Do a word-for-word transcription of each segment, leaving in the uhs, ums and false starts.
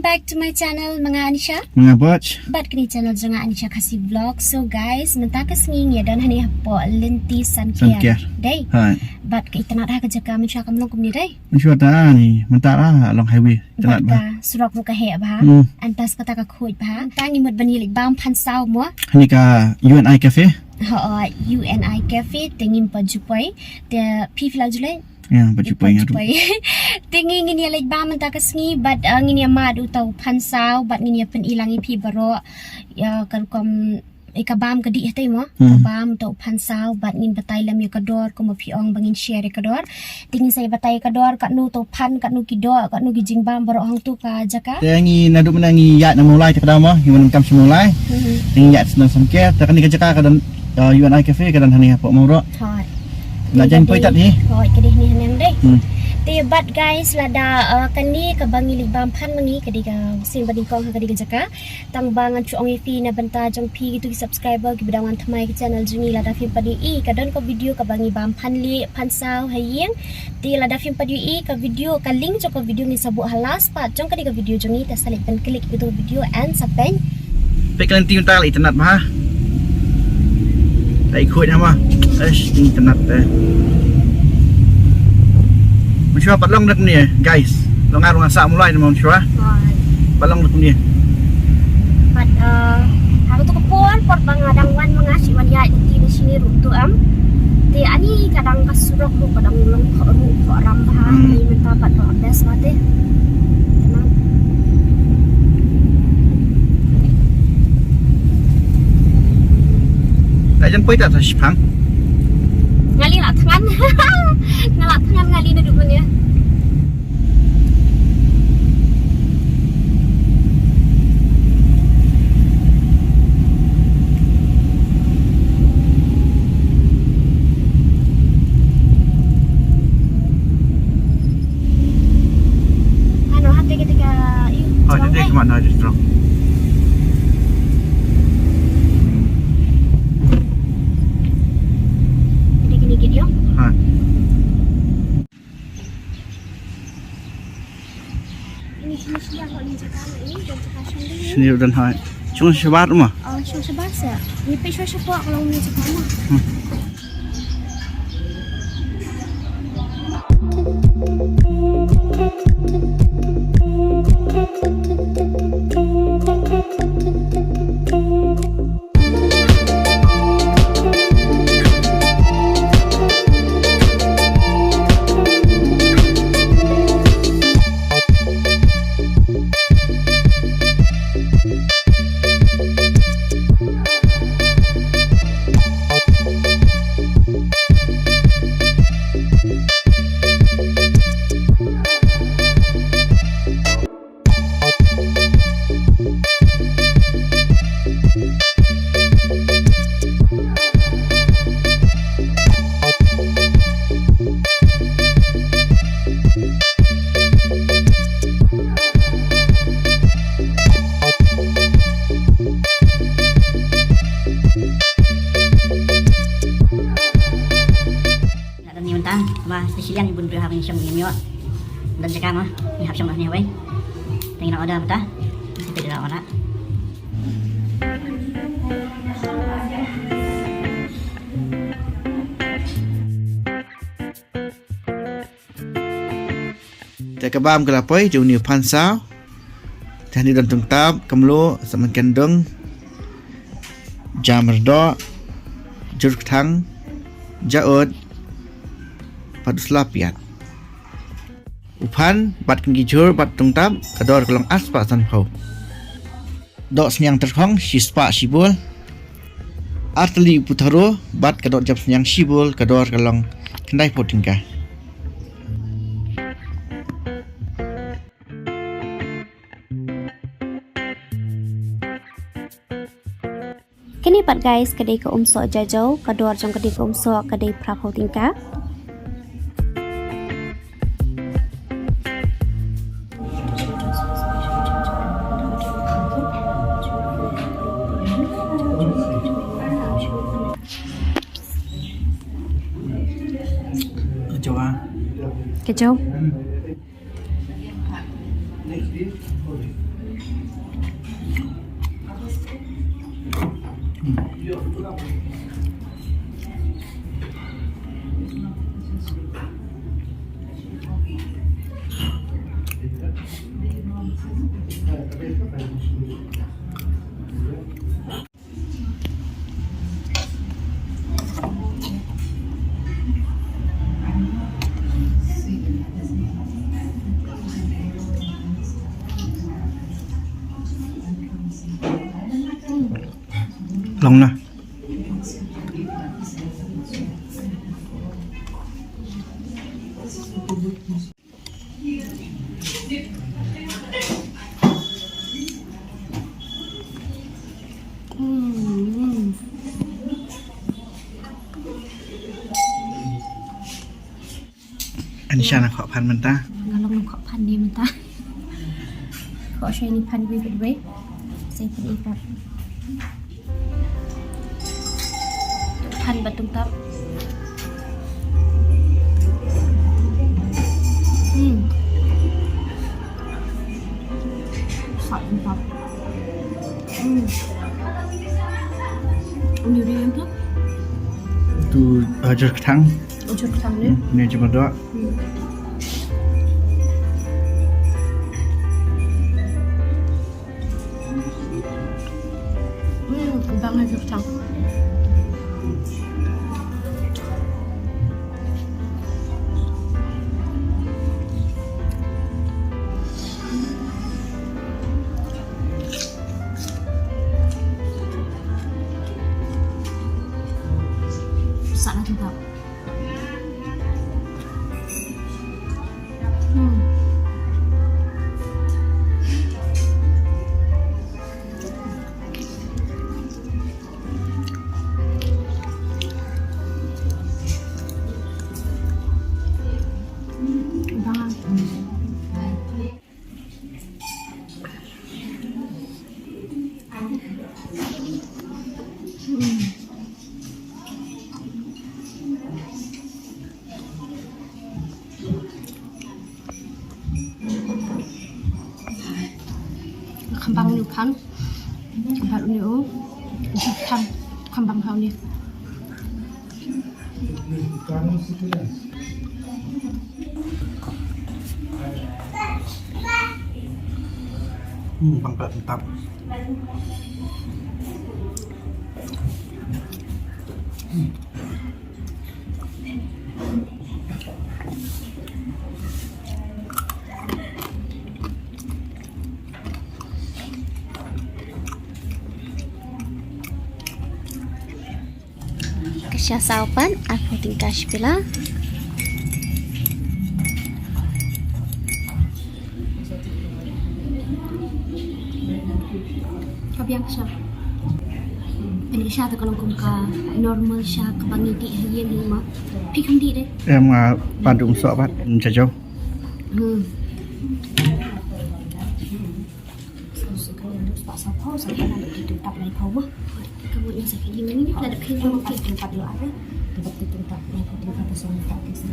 back to my channel, ma nga Anisha. Ma nga Bach. Bad kane channel jong nga Anisha Khasi Vlog. So guys, mynta ka sngi ngi don hangne hapoh lynti Sanker. Sanker. Dei. Hai. Bad ka itynnad ha ka jaka mynshuwa kam long kumne dei. Mynshuwa ta ni, mynta la long highway. Itynnad bha. Bad ka surok ruh ka heh bha. Hmm. Antas kata ka khuid bha. Mynta ngi mut ban ïaleit bam phan saw mo. Hangne ka U N I Cafe. Ha, U N I Cafe, te ngim pat ju poi. Te phi phi la ju leit. Ya, bad ju poi nga ruh. Te ngi ngin ïaleit bam mynta ka sngi, bad, uh, ngin ïa mad uta u phan saw, bad ngin ïa pyni lang ïa phi baroh. Ïa ka rukom, ïa ka bam ka dih hate mo. Hmm. Ka bam uta u phan saw, bad ngin batai lem ïa ka dor, kumba phi ong ba ngin share ïa ka dor. Te ngin sa ïa batai ïa ka dor, katno uta u phan, katno ki doh, katno ki jingbam baroh hangto ka jaka. Te ngi naduh mynne ngi ïaid na Mawlai te ka dei mo, ngi wan kam sha Mawlai. Hmm. Te ngi ïaid sha Sanker, te kane ka jaka ka don, uh, U N I Cafe, ka don hangne hapoh Mawroh. Hooid. La jan poi tad hi. Hooid, ka dei hangne hangne dei. Hmm. Te bad guys, lada, uh, kane kaba ngi leit bam phan ma ngi ka dei ka sien ba nyngkong ha ka dei ka jaka. Tang ba ngan shu ong ïa phi na bynta jong phi kito ki subscriber kiba dang wan thymmai ka channel jong ngi, lada phim pat ïohi ka don ka video kaba ngi bam phan lieh phan saw ha ïing. Te lada phim pat ïohi ka video, ka link jong ka video ngin sa buh ha last part jong kane ka video jong ngi, te sa leit pyn click ïa kito video and sa pyn. Peit ka lynti mynta la itynnad bha. La i khuid ha mo. Eish, itynnad te. Mynshuwa pat long da kumne guys. Long nga ruh nga sah Mawlai na mo mynshuwa. Pat long da kumne. Pat, uh, ha kato ka por, por ba nga dang wan ma nga shu wan ïaid lynti na shane ruh to em. Te ani ka dang ka surok ruh ka dang long khoh ruh khoh ram bha. Hmm. Ni mynta pat ruh best bha te. Te ma. La jan poi tad sa shipang. Nga la thngan. Nga la thngan nga la naduh mynne. Ano, hati ketika, oh, hati ketika mana ada strong. Ini gini gini, yo. Ha. Sini udah hai. Cuma sebar mah. Oh, cuma sebar sih. Ini pe cuma sebar kalau ini sebar mah. Hmm. Nga don ni mynta, ma special ïa ngi bun briew hap ngi shong ngi ïoh. Don jaka ma, ngi hap shong noh ni wei. Te ngi nang order mynta. Ngi sa peit da order. Te ka bam ka la poi, te une u phan saw. Te hangne don tungtap, ka mluh, samen kyndung, jam rdoh, jur kthang, jaud, bad u sla piat. U phan, bad kine ki jur, bad tungtap, ka dor ka long arspah sanphew. Doh sniang tyrkhong, shispah shibul. Ar tylli u putharo, bad ka doh jam sniang shibul, ka dor ka long khyndaiphew tyngka. Kane pat guys, ka dei ka umsoh jajaw, ka dor jong ka dei ka umsoh, ka dei phraphew tyngka. Ka jaw. Ka jaw. Tong na. Anisha na khok phan mynta. Nga long khok phan ni mynta. Khok shai ni phan wei wei. Sai phan i pat. Phan ba tungtap. Hmm. Sa tungtap. Hmm. Uni ri yang tu? Tu, uh, jur ketang. Jur ketang ni. Hmm, ni jemur doa. Hmm. Hmm, bang aja sang. Sana juga. Khambang ni u khan. Khambang ni u. Khambang, khambang hau ni. Hmm, bang plat mantap. Ka sha saw pat, arphew tyngka shi pila. Ka biang ka sha. Pynïaid sha te ka long kum ka normal sha kaba ngi dih ha ïing hi ma. Phi kham dih de. Em, ah, pat dum soh pat, nja jo. Hmm. Sa, sa, ka long dum spah saw phew, sa ka long dum tap lai phew ma. Ka mut ïa sa ka ïing ni, la dep khie ma ki. Tang pat lo ar. Tang pat tang tap lai phew, tang pat sa tap ki sa.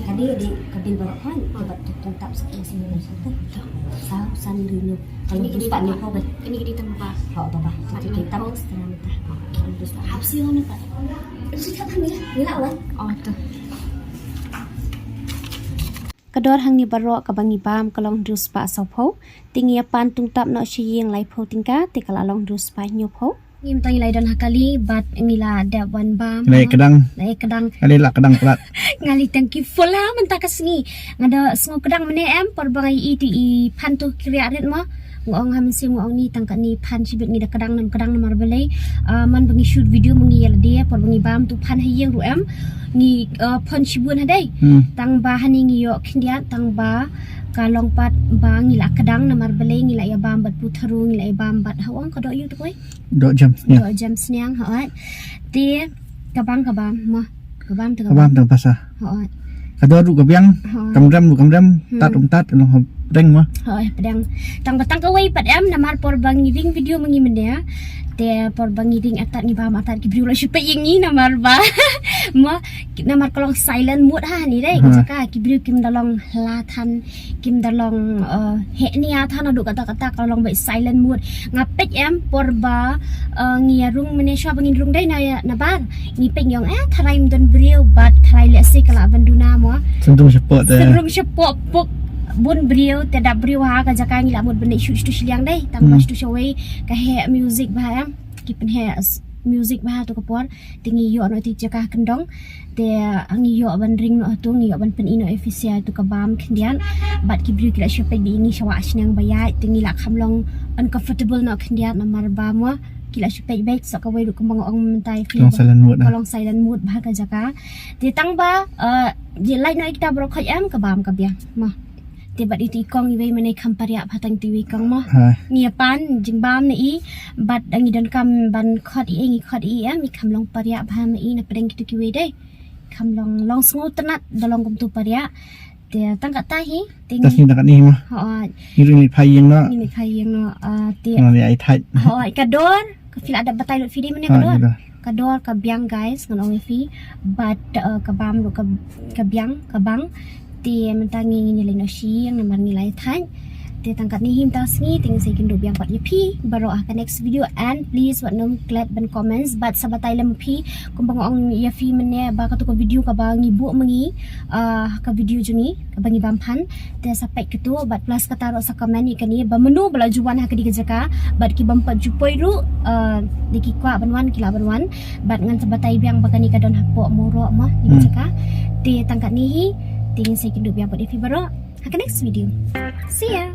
Ka dei, dei, ka dei baroh kan, tang pat tang tap sa ki sa. Sa, san ri ni. Ka long dum spah lai phew ba. Kani ka dei tang ba. Ha, tang ba. Tang tap sa tang tap. Ka long dum spah. Hap si lo ni pat. Si tap ni, ni la wan. Oh, tu. Ka dor hangne baroh kaba ngi bam ka long hynriew spah saw phew. Te ngi ïa pan tungtap noh sha ïing lai phew tyngka, te ka la long hynriew spah hynñiew phew. Ngi mynta ngi la don ha kali bad ngi la dep wan bam. Ngi la ïa kdang. La ïa kdang. Ngi la kdang palat. Nga la tang ki full ha mynta ka sngi. Nga da sngew kdang mynne em, por ba nga ïohi te i phan tu ki riah rit mo. Nga ong ha mynsiem nga ong ni tang kane phan shibit, ngi da kdang nam kdang namar balei. Ah, man ba ngi shoot video ma ngi ïa lade, por ba ngi bam tu phan ha ïing ruh em. Ngi, ah, phan shibun ha dei. Hmm. Tang ba hangne ngi ïoh khyndiat, tang ba ka long pat ba ngi la kdang namar balei, ngi la ïa bam bad Pu Tharu, ngi la ïa bam bad ha ong ka doh ïu tu koi. Doh James Niang. Doh James Niang, hooid. Te ka bam, ka bam mo. Ka bam te ka bam. Ka bam te ka pasa. Hooid. Ka dor ruh ka biang, hooid, kam rem ruh kam rem, hmm, tat um tat, ka long hapdeng mo. Hooid, hapdeng. Tang ba tang kawei pat em, namar por ba ngi ring video ma ngi mynne. Te por ba ngi ring atat ngi bam atat ki briew la shu peit ïa ngi namar ba. Mo, namar ka long silent mode ha ni dei, ha, ka jaka ki briew kim da long hla than, kim da long, eh, heh nia than naduh katta katta, ka long ba silent mode. Nga peit em por ba, eh, ngi ïa rung mynne shuwa ba ngin rung dei na, na bar. Ngi peit ngi ong, eh, tharai ym don briew bad tharai lehse ka lah ban duna mo. Sngewrung shapoh te. Sngewrung shapoh puk bun briew, te dap briew ha ka jaka ngi lah mut ban leit shu shu shiliang dei. Tang ba, hmm, shu shawei ka heh music bha em. Ki pynheh s-, music bha tu ka por. Te ngi ïoh noh te jaka kyndong. Te ngi ïoh ban ring noh tu, ngi ïoh ban pyni noh office ïa tu ka bam khyndiat. Bad ki briew ki la shu peit ba ngi shu wah sniang ba ïaid, te ngi la kham long uncomfortable noh khyndiat namar ba mo. la shu peit beit, sa kawei ruh kumba nga ong mynta ïa phi. Ka long silent mode, ka long silent mode bha ka jaka. Te tang ba, eh, ïa lait noh ïa kita baroh khoit em, ka bam ka biang. Mo. Te bad ito i kong iwei mynne i kham pariah bha tang ito iwei i kong mo. Ngi ïa pan jingbam na i, bad ngi donkam ban khot i, ngi khot i em, i kham long pariah bha ma i na pdeng kito kiwei de. Kham long, long sngewtynnat da long kumto pariah. Te tang katta hi, te ngi, tang katne hi mo. Hooid. Ngi ruh ngi phai ïing noh. Ngi phai ïing noh, ah, te. Ngi ai thait. Hooid, ka dor, ka phi la dep batai lut phi de mynne ka dor. Ka dor ka biang guys, ngan ong ïa phi. Bad, eh, ka bam ruh ka, ka biang, ka bang. Te mynta ngi, ngi leit noh sha ïing namar ngi la ai thait. Te tang katne hi mynta sngi, te ngin sa ïakynduh biang pat ïa phi baroh ha ka next video, and please wat nym klet ban comments bad sa batai lem phi, kumba nga ong ïa phi mynne ba kato ka video kaba ngi buh ma ngi, ah, ka video jong ngi kaba ngi bam phan. Te sa peit kato bad plus kata ruh sa comment ïa kane ba mano ba la ju wan ha kane ka jaka, bad ki bym pat ju poi ruh, ah, da ki kwah ban wan ki lah ban wan. Bad ngan sa batai biang ba kane ka don hapoh Mawroh mo, kane ka jaka. Te tang katne hi, te ngin sa ïakynduh biang pat ïa phi baroh ha ka next video. See ya.